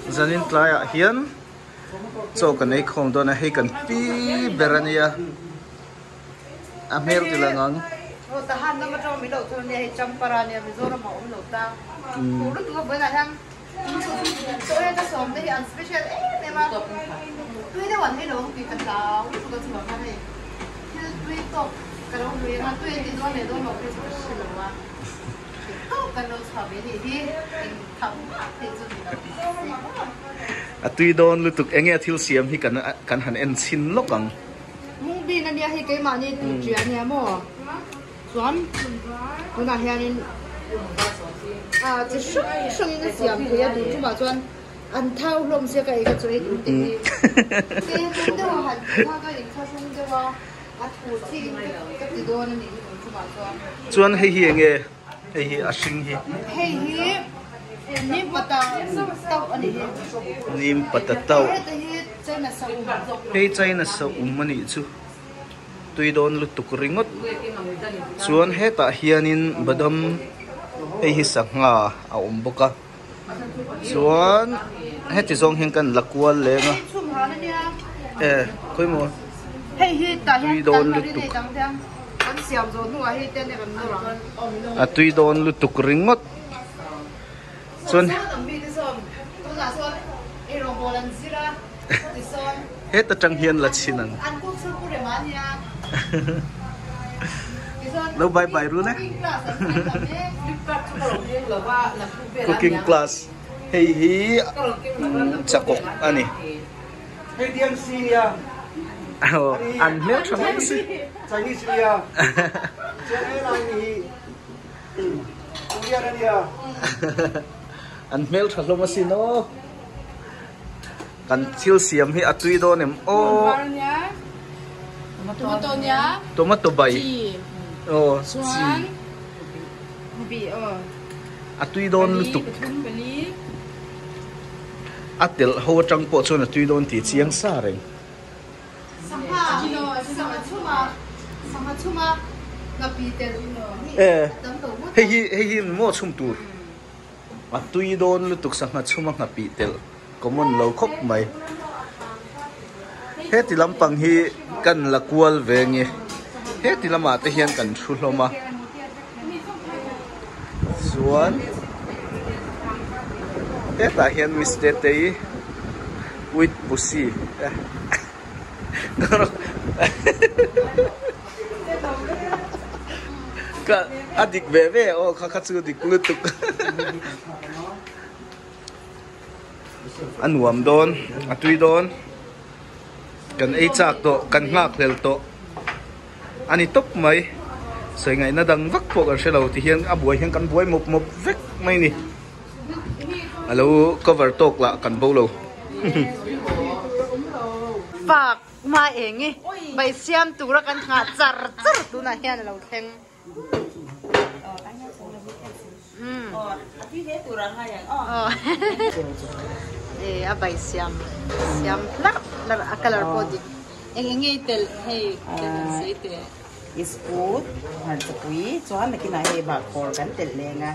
Zanin tlaiah hian chaw kan ei khawm dawn a, hei kan pi ber a nia, a hmel ti lang ang. A tui dawn lutuk enge a thil siam hi kan kan han en chhin lawk ang. Mung bean ania hei keimahni tui ṭia ania maw chuan tunah hianin ah chi hrang hrangin a siam thei a tun ṭumah chuan an thau hlawm sia ka ei ka chu ei duh te hi te tum deuh a han ti kha ka inthlahrung deuh a a thu chiin ka ti dawn a nih hi tun ṭumah chuan. Chuan hei hi enge? Hei hi a hring hi. Hei hi nim pata tauh a nih hi. Nim pata tauh. Heta hi China sa um. Hei China sa um a nih chu. Tui dawn lutuk ringawt. Chuan hetah hianin badam hei hi sangha a awm bawk a. Chuan heti zawng hian kan la kual leng a. E khawi maw tui dawn lutuk. A tui dawn lutuk ringawt. Chuan heta tang hian la chhin ang. Lo bye bye ru le. Cooking class hei hi chakawk a ni. Hei DMC nia. An hmel tha mai si. Chinese nia. Chuan helai ni hi Korean a nia. An hmel tha hlawm asin aw. Kan thil siam hi a tui dawn em aw. Tomato nia. Tomato bai. Aw chi. A tui dawn lutuk. A telh ho atang pawh chuan a tui dawn tih chiang sa reng. Hei hi hei hi maw chhum tur. A tui dawn lutuk sangha chhuma nghapih telh common lo khawp mai. Heti lampang hi kan la kual ve nge. Heti lamah te hian kan thu hlawm a. Chuan hetah hian Miss Tetei with Pussy Ka a dik ve ve aw kha kha chu dik lutuk a nuam dawn a tui dawn kan ei chak tawh kan nghak hlel tawh a ni tawp mai sawi ngaihna dang vak pawh kan hre lo ti hian a buai hian kan buai mawp mawp vek mai ni a lo cover tawk lah kan bo lo. Fak hma eng i bai siam tura kan nghah char char tunah hian a lo thleng. A bai siam siam hlarh hlarh a colour pawh dik eng eng nge i telh hei telh an sawi teh. Isput hmarchapui chuan nakinah hei bahkhawr kan telh leng a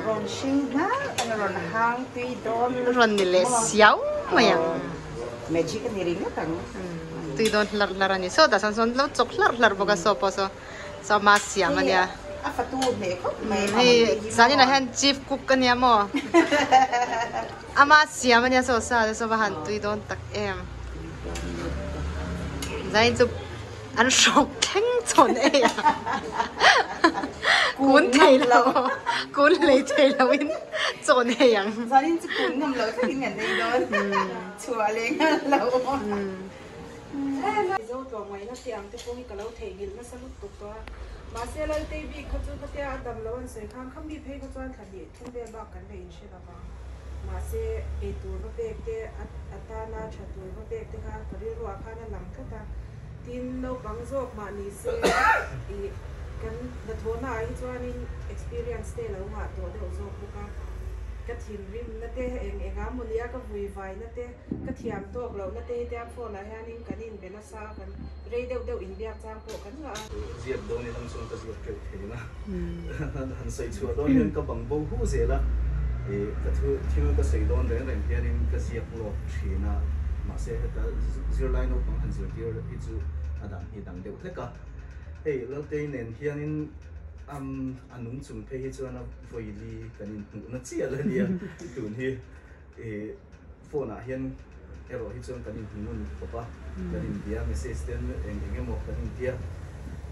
rawn hring hnar a rawn hang tui dawn rawn ni leh siau mai ang. Magic a ni ringawt ang. Tui dawn hlarh hlarh a ni. Sawtah chuan sawn lo chawk hlarh hlarh bawk a saw pawh saw saw ma siam a nia. A fatu hmeh khawp mai. Hei zaninah hian chief cook a nia maw? Ama siam a nia saw sa te saw va han tui dawn tak em. Zanin chu an hrawk thleng chawn ei a. Kun thei lo kun hlei thei lo in chawn ei ang. Zanin chu kun ngam lo thlengin kan ei dawn. Chhuah leh nghal lo. Mizo tlawmngaihna te ang te pawh hi ka lo theihnghilh nasa lutuk tawh a. Mahse Laltei bik kha chu khatia a dam lo an sawi khan khami phei kha chuan thla hnih thum vel bak kan la inhre lo vang. Mahse ei tur va pek te, a tana tha tur va pek te kha ka rilruah khan a lang tlat a. Tin, naupang zawk mah ni se ih kan hnathawhna ah hi chuanin experience te lo ngah tawh deuh zawk bawk a. Ka thinrimna te eng eng a mawni a ka vui vaina te ka thiam tawk lohna te hi te a phone ah hianin kan inbe nasa a kan rei deuh deuh inbiak chang pawh kan ngah a. Ziak dawn i lang chuan ka ziak teuh thei na. Han sawi chhuah dawn hian ka bang bo hu zel a. Ih ka thu thil ka sawi dawn reng reng hianin ka ziak lawk thin a, mahse heta zirlai naupang han zirtir hi chu a dan hi dang deuh hlek a. Hei Laltei nen hianin umm a nung chung phei hi chuan a vawili kan inhmuhna chiah la nia tun hi ih phone ah hian erawh hi chuan kan inhmu ngun khawp a, kan inbia message te eng eng emaw kan intia.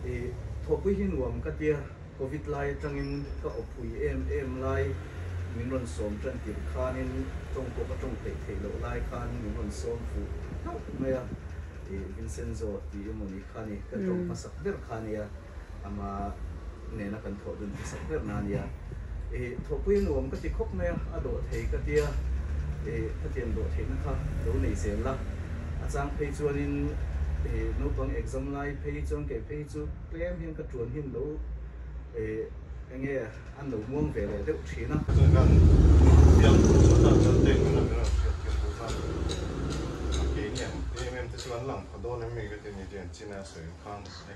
Ih thawhpui hi nuam ka tia Covid lai atangin ka awpui em em lai min rawn sawm tan tirh khanin tawng pawh ka tawng theih theih loh lai khan min rawn sawm fuh hlauh mai a, ih Vincenzo tih emawni kha ni ka tawng hmasak ber kha nia ama nena kan thawh dun hmasak ber na nia. Ih thawhpui nuam ka ti khawp mai a, a dawh thei ka tia ih khatiang dawh theihna kha lo nei zel la, a chang phei chuanin ih naupang exam lai phei chuan kei phei chu tlem hian ka tuan hin lo ih eng nge an lo muang ve leh deuh thin a.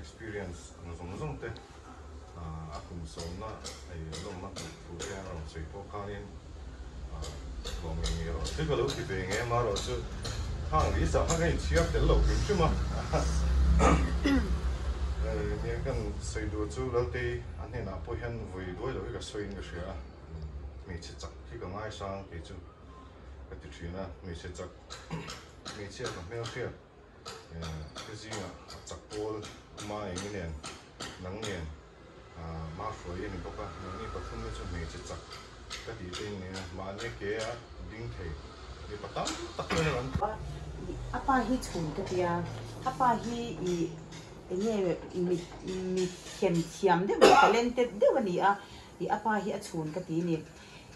Experience ang zawng zawng te a kum sawmna ei lawmna tur thu te a rawn sawi pawh khanin lawm ngei ngei rawh se ka lo ti ve nge amaherawh chu khang lisa kha ka inchhiar tel lo hrim hrim a nia kan sawi duh chu Laltei a hnenah pawh hian vawi duai lo hi ka sawiin ka hria a hmeichhe chak hi ka ngaisang kei chu ka ti thin a hmeichhe chak hmeichhia ka hmelhriat. Ka zingah a chak pawl ma eng i nen nang nen ma hruai a ni bawk a, nangni pathum hi chu hmeichhe chak ka tih te in ni a, mahni a ke a ding thei mipa tam tak chuan an awm. A pa hi chhun ka tia, a pa hi i enge mi mi them thiam deuh leh talented deuh a ni a, i a pa hi a chhun ka ti ni.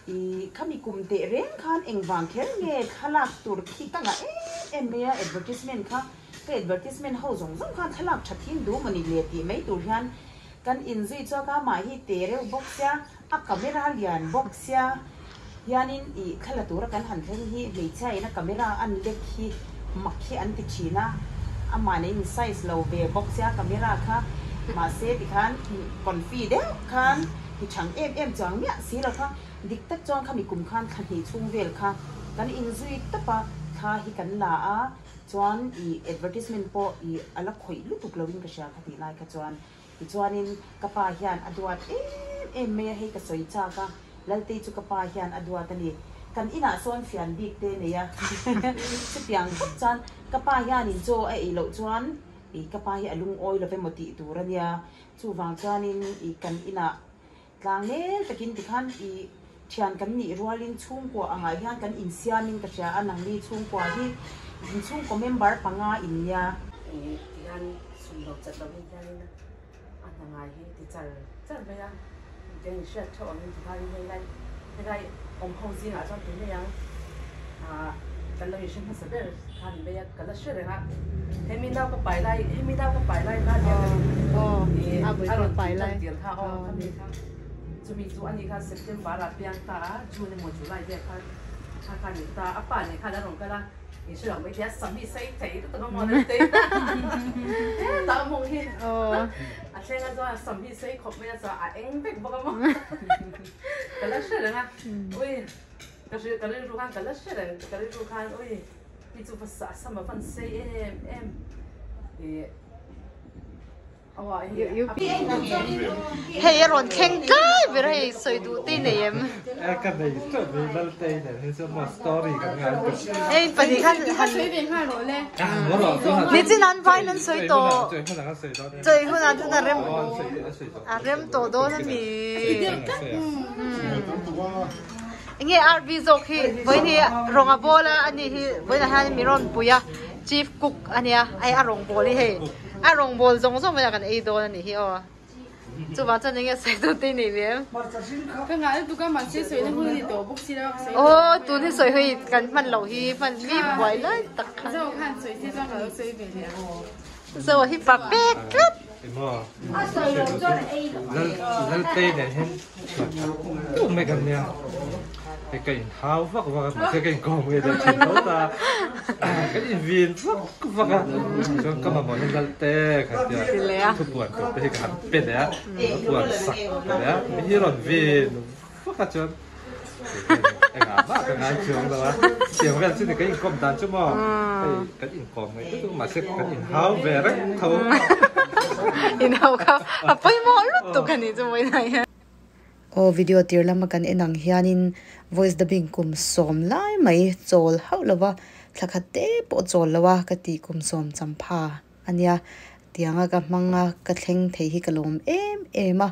I khami kum teh reng khan engvang kher nge thlalak tur khi ka ngah em em mai a, advertisement kha ka advertisement ho zawng zawng khan thlalak tha thin duh mawni le tih mai tur hian kan inzui chuak a, mah hi te reuh bawk sia, a camera lian bawk sia hianin i thla la tura kan han thleng hi hmeichhia in a camera an lek hi mak hi an ti thin a, amah nen in size lo ve bawk sia camera kha mahse tikhan confi deuh khan. Ti chang em em chuang miah si lo kha, dik tak chuan khami kum khan thla hnih chhung vel kha kan inzui tawp a, thla hi kan la a, chuan i advertisement pawh i a la khawih lutuk loin ka hria kha tih lai kha chuan. Tichuanin ka pa hian a duat em em mai a, hei ka sawi chak a, Laltei chu ka pa hian a duat a ni. Kan inah sawn fian bik te nei a, chutiang khawp chuan ka pa hianin chaw a ei loh chuan i ka pa hi a lungawi lo emaw tih tur a nia. Chuvang chuanin i kan inah tlang nel takin tikhan i thian kan nih rualin chhungkua angah hian kan insiamin ka hria a, nangni chhungkua hi inchhungkaw member panga in nia. I tihian sum lo chat lovin hianin a hna ngai hi ti char char mai a, tiang in hriat theuh angin tikhanin hei lai helai awm ho zingah chuan tun mai ang ah kan lo inhre hmasa ber kha ni mai a ka la hre reng a hemi nau ka pai lai hemi nau ka pai lai kha nia ih a rawn tih tan tir kha aw khami kha chumi chu ani kha September ah piang ta a June emaw July vel khan kha kha ni ta a pa nen khan a rawn kal a in hre lo mai thei a sam hi sei thei lutuk a maw nang te hetah a mawng hi a thleng a chuan a sam hi sei khawp mai a chuan a eng vek bawk a maw ka la hre reng a ui ka hrilh ka rilru khan ka la hre reng ka rilru khan ui hi chu va sa sam a van sei em em ih Hei a rawn thleng tlai ber a hei sawi duh te nei em? Hei pahnih khan han Nichin an vain an sawi tawh Chawi hunah chuan a rem a rem tawh dawn a ni. Enge RV zawk hi vawiin hi rawng a bawl a ani hi vawiinah hian mi rawn pui a chief cook a nia hei a rawng bawl hi hei a rawng bawl zawng zawng mai a kan ei dawn a nih hi aw chuvang chuan enge sawi tu te nei ve em aw tun hi sawi hi kan hman loh hi hman mi buai lai tak khan zo hi pa pek tlat. Laltei nen hian tum mai kan nia hei ka in hau vak vak a mahse ka inkawm nge deuh thin tho ta kan in vin vak vak a chuan ka mamawh hian Lalte kha tia thupuan tur te hi ka han pe leh a ka puan sak leh a mi hi rawn vin vak a chuan. Engah mah ka ngai chuang lo a, tiang vel chu ni kan inkawm dan chu maw, hei kan inkawm ngaih lutuk mahse kan inhau ve reng tho. Inhau kha a pawimawh lutuk a nih chu vawiinah hian. Aw video tir lama kan en ang hianin voice dubbing kum sawm lai mai chawl hauh lova thla khat te pawh chawl lo a ka tih kum sawm champha a nia. Tianga ka hmang a, ka thleng thei hi ka lawm em em a,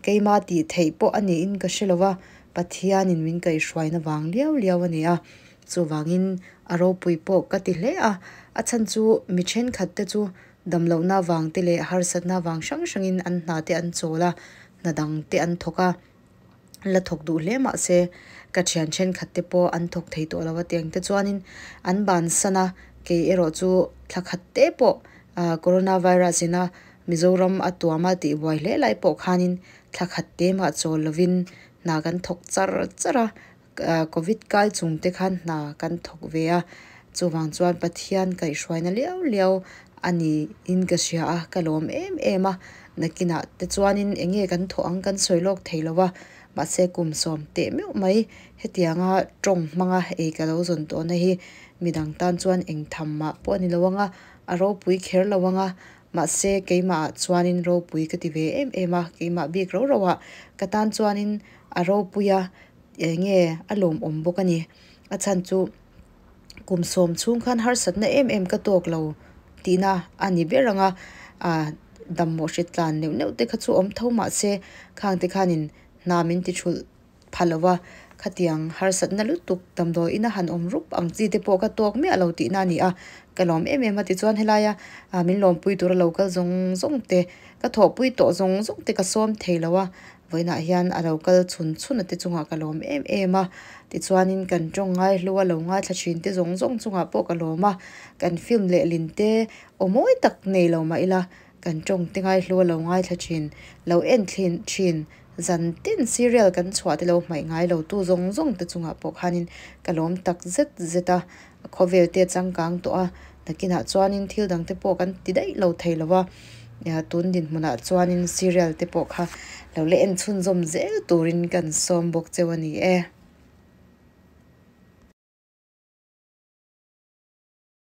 keima tih theih pawh a niin ka hre lo va, Pathianin min kaihhruaina vang liau liau a ni a, chuvangin a ropui pawh ka ti hle a, a chhan chu mi thenkhat te chu damlohna vang te leh harsatna vang hrang hrangin an hna te an chawl a, hna dang te an thawk a. la thawk duh hle mah se ka thian thenkhat te pawh an thawk thei tawh lo a tiang te chuanin an bansan a kei erawh chu thla khat te pawh ah corona virus ina Mizoram a tuam a tih buai hle lai pawh khanin thla khat te mah chawl lovin hna kan thawk char char a ah covid kai chung te khan hna kan thawk ve a chuvang chuan Pathian kaihhruaina liau liau a ni in ka hria a ka lawm em em a nakinah te chuanin eng nge kan thawh ang kan sawi lawk thei lo a mahse kum sawm teh meuh mai hetianga tawng hmanga ei ka lo zawn tawhna hi midang tan chuan eng tham mah pawh a ni lo ang a a ropui kher lo ang a mahse keimah ah chuanin ropui ka ti ve em em a keimah bik ro ro ah ka tan chuanin a ropui a eng nge a lawmawm bawk a ni a chhan chu. Kum sawm chhung khan harsatna em em ka tawk lo tihna a ni ber ang a, ah dammawh hrit tlan neuh neuh te kha chu awm tho mah se khang te khanin hna min ti thulh pha lo va, khatiang harsatna lutuk damdawi ina han awm rup ang chi te pawh ka tawk miah lo tihna a ni a, ka lawm em em a tichuan helaia ah min lawmpui tura lo kal zawng zawng te ka thawhpui tawh zawng zawng te ka sawm thei lo a. Vawiinah hian a lo kal chhun chhun a te chungah ka lawm em em a, tichuanin kan tawng ngai hlu a lo ngaithla thin te zawng zawng chungah pawh ka lawm a, kan film lehlin te aw mawi tak nei lo mah ila kan tawng te ngai hlu a lo ngaithla thin, lo en thin thin, zan tin serial kan chhuah te lo hmaih ngai lo tu zawng zawng te chungah pawh khanin ka lawm tak zet zet a, khawvel te a changkang tawh a, nakinah chuanin thil dang te pawh kan ti daih lo thei lo a, tun dinhmunah chuanin serial te pawh kha lo la en chhunzawm zel turin kan sawm bawk cheu a ni e.